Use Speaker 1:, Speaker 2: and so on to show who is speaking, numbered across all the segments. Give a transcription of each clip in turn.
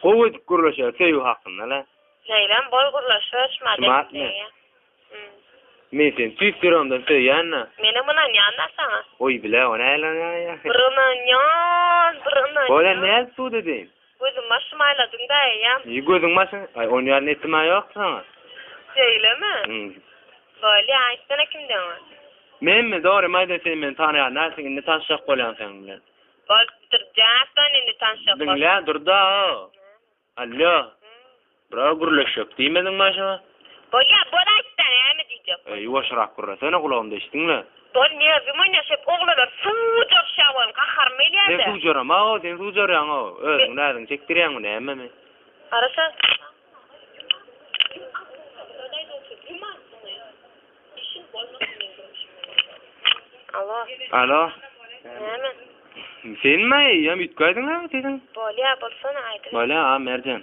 Speaker 1: Gowy edip gürleşeli söýgi hakynda la.
Speaker 2: Neýlem bol gürleşiber şumat
Speaker 1: Şumat
Speaker 2: edip
Speaker 1: me?
Speaker 2: diýýä.
Speaker 1: Men seni tüýs ýüregimden söýýän-dä.
Speaker 2: Menem ynanýan-da saňa.
Speaker 1: Oý bile, o nähili ynanýaň?
Speaker 2: Bir ynanýan, bir ynanýan.
Speaker 1: Bolýa nädip sud edeýin?
Speaker 2: Gözüm başymy aýladyň-da eýýäm.
Speaker 1: Ýa gözüň başyň, aý on ýaly netim-ä ýokdy saňa.
Speaker 2: Şeýlemi? Bolýa, aýtsana kimdigiňi.
Speaker 1: Menmi? Dogrymy aýdaýyn sen meni tanaýan dälsiň, indi tanyşjak bolýan seň bilen.
Speaker 2: Bolupdyr, jan indi tanyşjak bolsaň.
Speaker 1: Diňle, dur-da. Alýo. Bro gürleşjek diýmediň maňa şoňa.
Speaker 2: Bolýa bol aýtda näme diýjek.
Speaker 1: Eý ýuwaşrak gürlesene gulagymda eşdiňle.
Speaker 2: Bol nerwim oýnaýar şeýdip oglanlar suwjarşýar boýun gaharym gelýärde.
Speaker 1: Men suwjaramagow sen suwjarýaňow özüň näziňi çekdirýäňmi nämemi.
Speaker 2: Garaşa. Alo.
Speaker 1: Alo.
Speaker 2: Näme?
Speaker 1: Senmi eýýäm üýtgäýdiň-ä sesiň?
Speaker 2: Bolýa, bolsana aýdyber.
Speaker 1: Bolýa, a Merjen.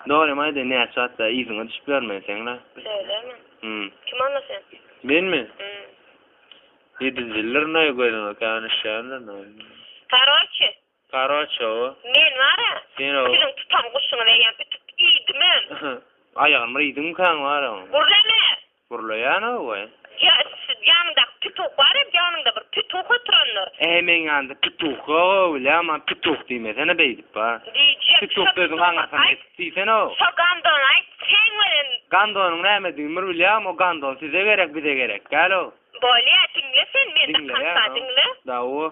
Speaker 1: Dogrymy aýdaýyn, näçe wagtda yzyňa düşüp ýörmen seň-le.
Speaker 2: Şeýlemi?
Speaker 1: Hum.
Speaker 2: Kim onda sen?
Speaker 1: Menmi?
Speaker 2: Hum.
Speaker 1: Ýedinjildirnaý gözüňe kän düşýändirnaý.
Speaker 2: Karoçe.
Speaker 1: Karoçe o.
Speaker 2: Men bar-a.
Speaker 1: Sen o.
Speaker 2: Siziň tutan guşuňyzy eýýäm ütüp iýdimem.
Speaker 1: Aýagyny bir iýdiňmikäň bar-a oň?
Speaker 2: Gürleme!
Speaker 1: Gürleýän-ow.
Speaker 2: Ýa, ýanyňdaky pituh bar edi, ýanyňda bir pituh oturandyr.
Speaker 1: Äý, meň ýanymda pituh ýog-ow, bilýäňmi, pituh diýmesene beýdip bar.
Speaker 2: Diýjek,
Speaker 1: Pituh
Speaker 2: şo
Speaker 1: sözüň
Speaker 2: pituha
Speaker 1: aňyrsyny
Speaker 2: aýt.
Speaker 1: kesip diýsene-ow.
Speaker 2: Şo gandony aýt, seň bilen.
Speaker 1: Gandonyň nämedigini bir bilýäňmi, o gandon size gerek, bize gerek däl-ow.
Speaker 2: Bolýa, diňle sen, meni
Speaker 1: Diňleýän-ow.
Speaker 2: dakansa diňle.
Speaker 1: Dawo.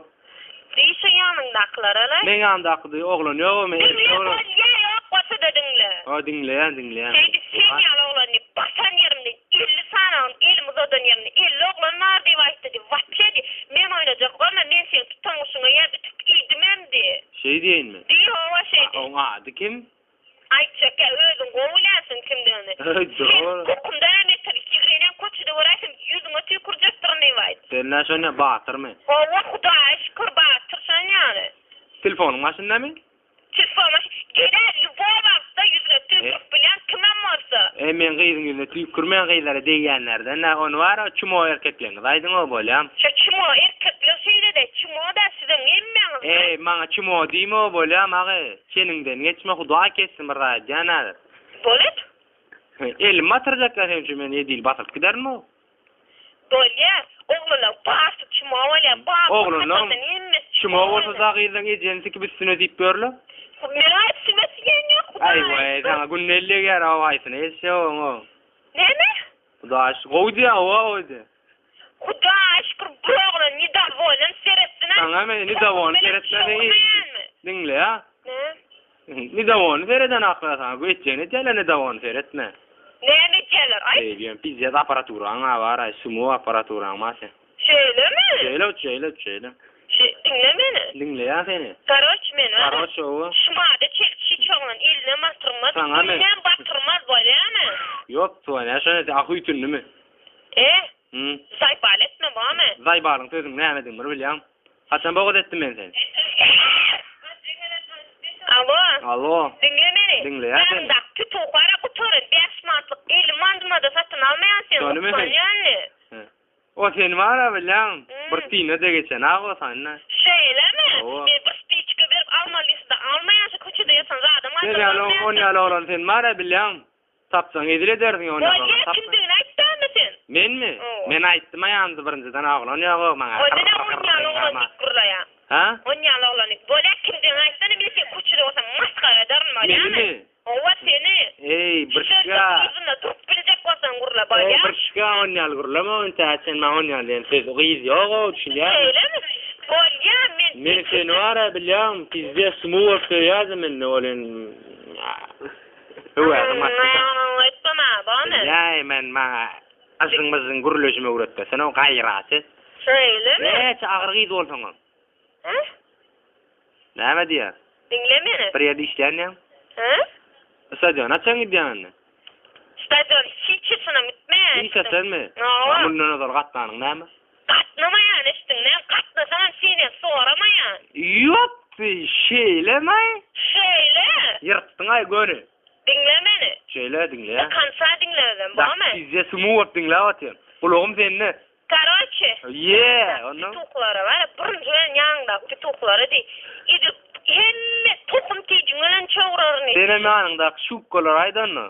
Speaker 2: Diý şo ýanyňdakylara-la.
Speaker 1: Meň ýanymdaky diý oglan ýog-a, men
Speaker 2: Diňle,
Speaker 1: erkek oglan.
Speaker 2: bolýa, ýok bolsa-da diňle.
Speaker 1: Hawa, diňleýän, diňleýän.
Speaker 2: Şeýdip, sen ýaly oglan diýip, basan ýerimde 50 sanagyny elim uzadan ýerimde 50 oglan bar diýip aýtdy diý, wapşe diý, men oýnajak bolma, men seň tutan guşuňa ýer ütüp iýdimem diý.
Speaker 1: Şeý diýeýinmi?
Speaker 2: Diý, hawa, şeý diý.
Speaker 1: A oň ady kim?
Speaker 2: Aýtjak ýa özüň gowy bilýänsiň kimdigini.
Speaker 1: Sen
Speaker 2: Sen kokumdanam beter ýigrenýän köçede göräýsem ýüzüňe tüýkürjekdirin diýip aýt.
Speaker 1: Sen nä şonýa batyrmy?
Speaker 2: Hawa Hudaýa şükür batyr şon ýaly.
Speaker 1: Telefonyň başyndamy?
Speaker 2: Telefon baş geler lýuboý wagtda ýüzüne tüýkürip bilýän kimem bolsa.
Speaker 1: E men gyzyň ýüzüne tüýkürmän gyzlara degýänlerden nä ony bara çmo erkekleňiz aýdyňow bolýam.
Speaker 2: Şo çmo erkekler şeýle-de çmo-da siziň hemmäňiz.
Speaker 1: Eý maňa çmo diýme-ow bolýam agy. Çeniňden geçme Hudaý kessin bir zat edýän häzir.
Speaker 2: Bolet.
Speaker 1: Elimi batyrjaklar seň üçin men edil batyryp giderin-ow.
Speaker 2: Bolýa. Oglanlaň barsy çmo bolýa. Barsy
Speaker 1: Oglanlaň
Speaker 2: hatardan hemmesi
Speaker 1: çmo bolsa da gyzlaň ejeni sikip üstüne diýip ýörler.
Speaker 2: Meň üstüme siken ýok Hudaý.
Speaker 1: Aý weý saňa günde elli egýär-ow haýsyny eşşeoň-ow.
Speaker 2: Näme?
Speaker 1: Hudaý şükür gowy diýýä hawa gowy diýýä.
Speaker 2: Hudaýa şükür bu oglan nidowolen seretsin
Speaker 1: Saňa men nidowolny seretmedi diňle ýa.
Speaker 2: Nä?
Speaker 1: Nidowolny sereden akla saňa bu etjegini etýärler nidowolny seretme.
Speaker 2: Näme etýärler aýt.
Speaker 1: Eý pizýet apparaturaň a bar aý sumo apparaturaň bar seň.
Speaker 2: Şeýlemi?
Speaker 1: Şeýle şeýle şeýle.
Speaker 2: Şe diňle meni.
Speaker 1: Diňleýän seni.
Speaker 2: Karoç men bar.
Speaker 1: Karoç owa.
Speaker 2: Şumada çelip hiç oglan eline batyrmaz.
Speaker 1: Saňa men.
Speaker 2: Eline batyrmaz bolýamy?
Speaker 1: Ýok tuwa näşe ah üýtündimi?
Speaker 2: E?
Speaker 1: Hum.
Speaker 2: Zaýbal etme bamy?
Speaker 1: Zaýbalyň sözüniň nämedigini bir bilýäňmi? Haçan bogaz etdim men seni?
Speaker 2: Alo.
Speaker 1: Alo.
Speaker 2: Diňle meni.
Speaker 1: Diňleýän seni.
Speaker 2: Ýanyňdaky tutuk bar-a gutaran bäş manatlyk 50 mandyma-da satyn almaýan sen
Speaker 1: Şony men.
Speaker 2: gysganýan.
Speaker 1: O seni bar-a bilýäň, bir syna-da geçen-ak o sende.
Speaker 2: Şeýlemi?
Speaker 1: Hawa.
Speaker 2: Men bir spiçka berip almaly diýse-de almaýan şu köçede ýatan zadam
Speaker 1: Sen ýaly on ýaly oglan sen bar-a bilýäň. Tapsaň hezil edersiň ony.
Speaker 2: Bolýa kimdigini aýtdamy sen?
Speaker 1: Menmi? Men aýtdym aýandy birinjiden oglan ýok maňa.
Speaker 2: Onda näme on ýaly oglan diýip gürleýäň?
Speaker 1: Hä?
Speaker 2: On ýaly oglan diýip. Bolýa kimdigini aýtsana men seni köçede görsem masgara ederin bolýamy?
Speaker 1: Menimi?
Speaker 2: Hawa seni.
Speaker 1: Eý
Speaker 2: Şu
Speaker 1: birşika.
Speaker 2: yzynda durup biljek bolsaň gürle
Speaker 1: Eý
Speaker 2: bolýa?
Speaker 1: birşika on ýaly gürleme onça sen maňa on ýaly diýen söz gyz ýog-ow düşünýäňmi?
Speaker 2: Şeýlemi? Bolýa men.
Speaker 1: Men seni bar-a bilýäňmi pizdes sumu bolup söýýärdim indi welin. Höwäsiň batdy.
Speaker 2: Aýtma maňa, bamy?
Speaker 1: Bilýäý, men maňa yjyň-myjyň gürleşimi öwretmesene, gaýrat et.
Speaker 2: Şeýlemi?
Speaker 1: Näçe agyr gyz bolsaňam.
Speaker 2: Hä?
Speaker 1: Näme diýýäň?
Speaker 2: Diňle meni.
Speaker 1: Bir ýerde işleýän diýýäň?
Speaker 2: Hä?
Speaker 1: Stadiona haçan gidýäň indi?
Speaker 2: Stadion hiç haçanam gitmeýän.
Speaker 1: Hiç haçanmy?
Speaker 2: Hawa.
Speaker 1: Mundan ozal gatnanyň näme?
Speaker 2: Gatnamaýan eşitdiň näme? Gatnasaňam senden soramaýan.
Speaker 1: Ýok, şeýlemaý?
Speaker 2: Şeýle.
Speaker 1: Ýyrtdyň-aý göni.
Speaker 2: Diňle meni.
Speaker 1: Şeýle diňleýän.
Speaker 2: Do konca diňle özem, bormy?
Speaker 1: Pizde sumu bolup diňläp otyryn. Gulagym sende.
Speaker 2: Karoçe.
Speaker 1: Ýe, onda.
Speaker 2: Pituhlara bar, birinji bilen ýanyňdaky pituhlara diý. Edil hemme tohum-tijiň bilen çograryn.
Speaker 1: Senem ýanyňdaky şukkalar aýdanda.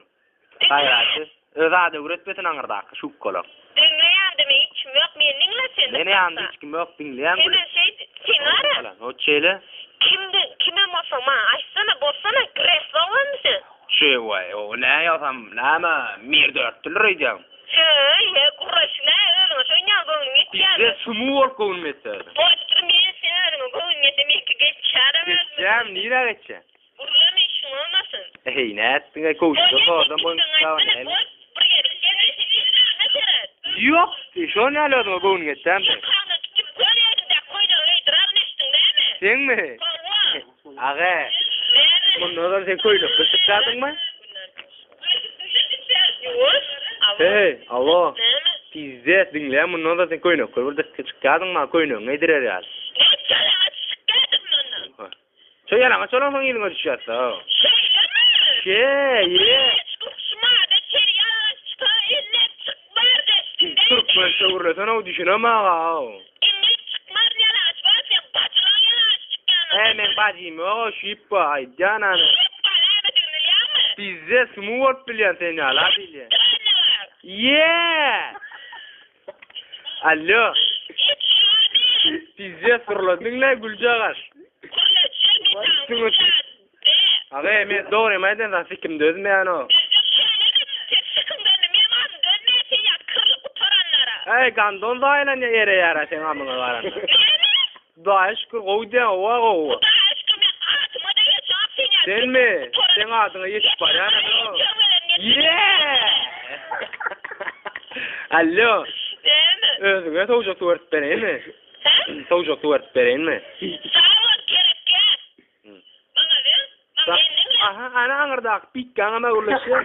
Speaker 1: Gaýraty. Öz ady öwretmesin aňyrdaky şukkalar.
Speaker 2: Diňle ýanymda men hiç kim ýok meni diňle sen.
Speaker 1: Meni ýanymda hiç kim ýok diňleýän gülüm.
Speaker 2: Senem şeýt sen gara.
Speaker 1: Hot şeýle.
Speaker 2: Kimdi kimem bolsaň maňa aýtsana bolsana gresli oglanmy sen.
Speaker 1: Şeý waý o nä ýogsam näme mir dörtdüler öýdýäň.
Speaker 2: Heý he gurraşyň nä özüňe şoň ýaly göwnüň ýetýärmi.
Speaker 1: Bizde sumu bolup göwnüm ýetse özüň.
Speaker 2: Bolupdyr men sen özüňe göwnüň ýetse meňki geçýärem özüme.
Speaker 1: Geçýäm nirä geçýäň.
Speaker 2: Gürleme işiň bolmasyn.
Speaker 1: Heý nätdiňä köwşüde zordan boýun tutýaň näme.
Speaker 2: Bol bir gezek seret.
Speaker 1: Ýok şon ýaly özüňe göwnüň ýetýärmi.
Speaker 2: Ýakaňdan tutup gör ýeriňdäki köýnegi geýdiraryn eşitdiň dämi.
Speaker 1: Seňmi?
Speaker 2: Hawa.
Speaker 1: Aga.
Speaker 2: Näme?
Speaker 1: Mundan ozal sen köýnekde çykýardyňmy?
Speaker 2: Ýuwaş.
Speaker 1: Heý, alo.
Speaker 2: Näme?
Speaker 1: Pizdes, diňle, mundan ozal sen köýnekde bir çykýardyňmy, köýnegiňi geýdirer ýaly.
Speaker 2: Ne çalaňaç çykýardym mundan?
Speaker 1: Şo ýalaňaç bolansoň yzyňa düşýärsiň.
Speaker 2: Şeýlemi?
Speaker 1: Şeýle.
Speaker 2: Şumada çeri ýalaňaç çyka elden çykmar deşdiň dämi?
Speaker 1: Türkmençe gürlesene düşünemag-aw.
Speaker 2: Indi çykmar ýalaňaç bol seň bajylaň ýalaňaç çykýandyr.
Speaker 1: He meň bajym ýog-a şüýp ba aýdýan hany.
Speaker 2: Şüýp ba nämedigini bilýäňmi?
Speaker 1: Bizde sumu bolup bilýän sen ýaly-a bilýän.
Speaker 2: Şüýpdir bar.
Speaker 1: Ýee! Allo.
Speaker 2: Hiç şuny.
Speaker 1: Pizdes gurladyň-la güljagaz.
Speaker 2: Gürleşer mekan gürlär de.
Speaker 1: Aga men dogrymy aýdan sen sikim dözmeýän o. Äý gandon zaýalanýa ere ýara seň amyňa garanda. Hudaýa şükür gowy diýýäň owa gowy. Senmi? Seň adyňa ýetip barýan o. Ýee! Allo. Özüňe sowjak suw örtüp bereýinmi? Sowjak suw örtüp bereýinmi? Aha, ana aňyrdaky pikgaňam öwrülişýär.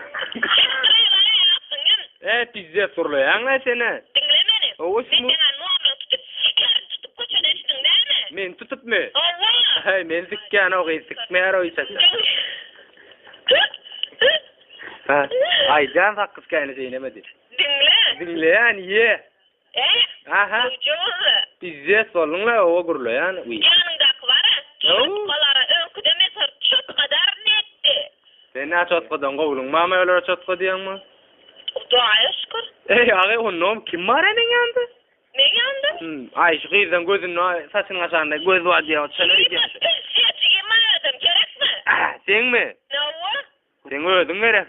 Speaker 1: E, pizdes gurlaýaň-la sen-ä.
Speaker 2: Diňle meni.
Speaker 1: Hawa,
Speaker 2: Men saňa nomeriňi tutup, sikerim tutup köçede eşitdiň dälmi?
Speaker 1: Meni tutupmy?
Speaker 2: Hawa.
Speaker 1: Heý, meni sikýän o gyz, sikmeýär o hiç haçan. Ha, aýdýan sakgyç käýine çeýnemedi.
Speaker 2: Diňle.
Speaker 1: Diňleýän, ýe.
Speaker 2: Eý,
Speaker 1: Aha.
Speaker 2: gowja boldy.
Speaker 1: Pizdes bolduň-la, owa gurlaýan, wiý.
Speaker 2: Ýanyňdaky bar-a, çotgalara öňküden beter çotgadar netdi.
Speaker 1: Sen nä çotgadan gowulyň barmy olara çotga diýeňmi?
Speaker 2: Hudaýa şükür.
Speaker 1: Eý, aga, onda kim bar seniň ýanynda?
Speaker 2: Meň ýanymda?
Speaker 1: Hüm, aý, şu gyzdan gözünde saçynyň aşagynda göz bar diýýän, çyn öýdýän.
Speaker 2: Pişşeçi kim bar adam, gerekmi?
Speaker 1: Seňmi?
Speaker 2: Hawa.
Speaker 1: Seň özüň gerek.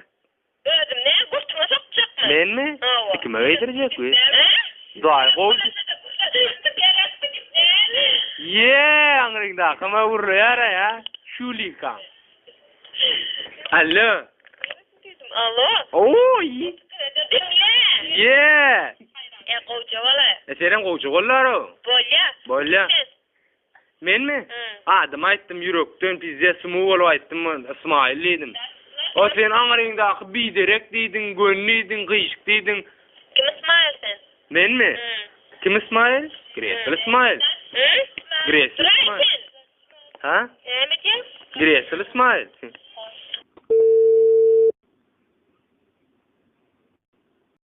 Speaker 2: Özüm näme gurtuňa sokjakmy?
Speaker 1: Menmi?
Speaker 2: Hawa.
Speaker 1: Kime geýdirjek wi?
Speaker 2: Hä?
Speaker 1: Daýy gowy.
Speaker 2: Gerekmi diýip näme?
Speaker 1: Ýee, aňryňdakam-a gürleýär-ä, ýa? Şulikaň. Allo.
Speaker 2: Allo.
Speaker 1: Oý.
Speaker 2: Diňle.
Speaker 1: Ýee.
Speaker 2: E gowja bola.
Speaker 1: E senem gowja bollar-ow.
Speaker 2: Bolýa.
Speaker 1: Bolýa. Menmi? Adymy aýtdym ýürekden pizdes sumu bolup aýtdym Ysmaýyl diýdim. O sen aňryňdaky biderek diýdiň, gön diýdiň, gyşyk diýdiň.
Speaker 2: Kim Ysmaýyl sen?
Speaker 1: Menmi? Kim Ysmaýyl? Gresel Ysmaýyl. Gresel Ysmaýyl. Ha?
Speaker 2: Näme diýýäň?
Speaker 1: Gresel Ysmaýyl.